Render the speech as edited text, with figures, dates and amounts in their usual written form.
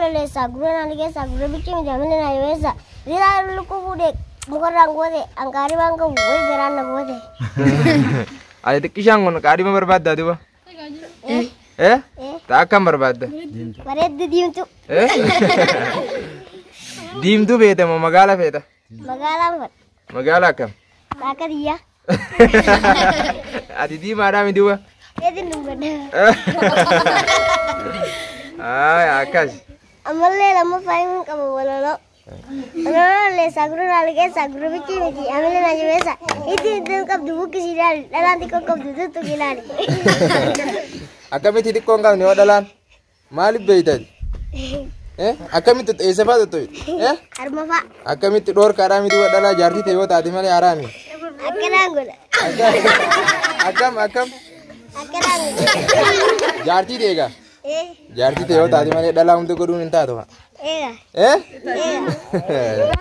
Ololeessa gurra na liqeessa gurra bichi miti amillee na jabeessa. Risaa lukkuu fuudhee mukarraan goote anqaarii waan qabu wayi garaan na goote. Ati xiqqishaan kun qaadhima barbaaddaa duba? Eh? Eh? Ta akkam barbaadda? Bareeddu diimtuu. Eh? Diimtuu feeta moo magaala feeta? Magaalaan fadha. Magaala akkam? Akka xiyyaa. Ati diimaadhaa miti duba? Eetin dhungadha. Ay, akkas. Ammallee lammaffaa himuun qaba walaloo. Walaloo ololeessa gurra na liqeessa gurra bichi miti amillee na jabeessa. Itti itti qabdu buqqisii ilaali dhalaan xiqqoo qabdu tuttuqi ilaali. Akkamitti xiqqoo hin qabne yoo dhalaan? Maaliif beeytati? Eh? Akkamitti eessa fa'aa tuttuqi? Eh? Harma fa'a. Akkamitti dhoorkaadhaa miti duba dhalaa jaartii ta'e yoo taate malee haraami. Akkanaan godha. Akkam akkam? Akkanaan godha. Jaartii ta'e egaa? Eh. Jaartii ta'e yoo taate malee dhalaa hunda godhuun hin taatu. Eega. Eh? Eega.